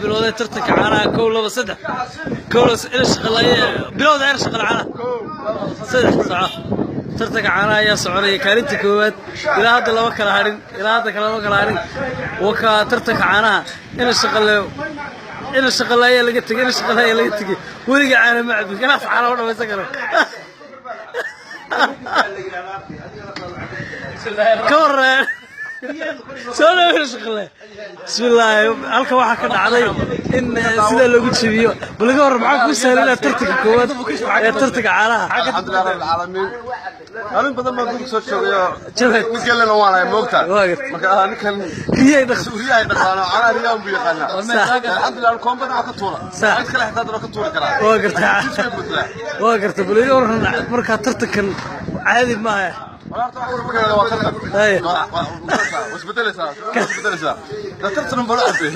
Bilowday tartanka caanaha. Kow, laba, saddex. Kow, laba, ina shaqaleeye bilowda, ina shaqale caanaha. Saddex, soco. Tartanka caanaha ayaa soconaya. Kaalinta koowaad ilaa hadda lama kala harin, ilaa hadda kale lama kala harin. Wakaa tartanka caanaha. Ina shaqale, ina shaqale ayaa laga tegey, ina shaqale ayaa laga tegey. Weliga caana ma cabin, galaas caana ma dhamaysan karo. Ka warreen soo dhaweyn shaqale. Bismillaahi, halka waxaa ka dhacday in sidaa loogu jebiyo. Bal iga warran, maxaa kuu sahlan inaad tartanka koowaad ee tartanka caanaha? Alxamdulilah rabbil caalamiin. Maalin badan baan guriga soo joogayo. Jabad. Nin kalena waan ahay, moogta. Waa gartay. Marka ninkan riyay dhaq riyahay dhaqaano, caanaha riyahan buu yaqaanaa. Alxamdulilah, koombada waa ka tuura. Sax. Cid kale xitaa waa ka tuuri karaa. Waa gartay. Jidkay buuxdaa. Waa gartay. Bal iga warran, markaa tartankan caadi maaha. Horta wax warka waa tartan. Haye. Waa isbedelaysaa, waa isbedelaysaa. Da tartan baro cabe.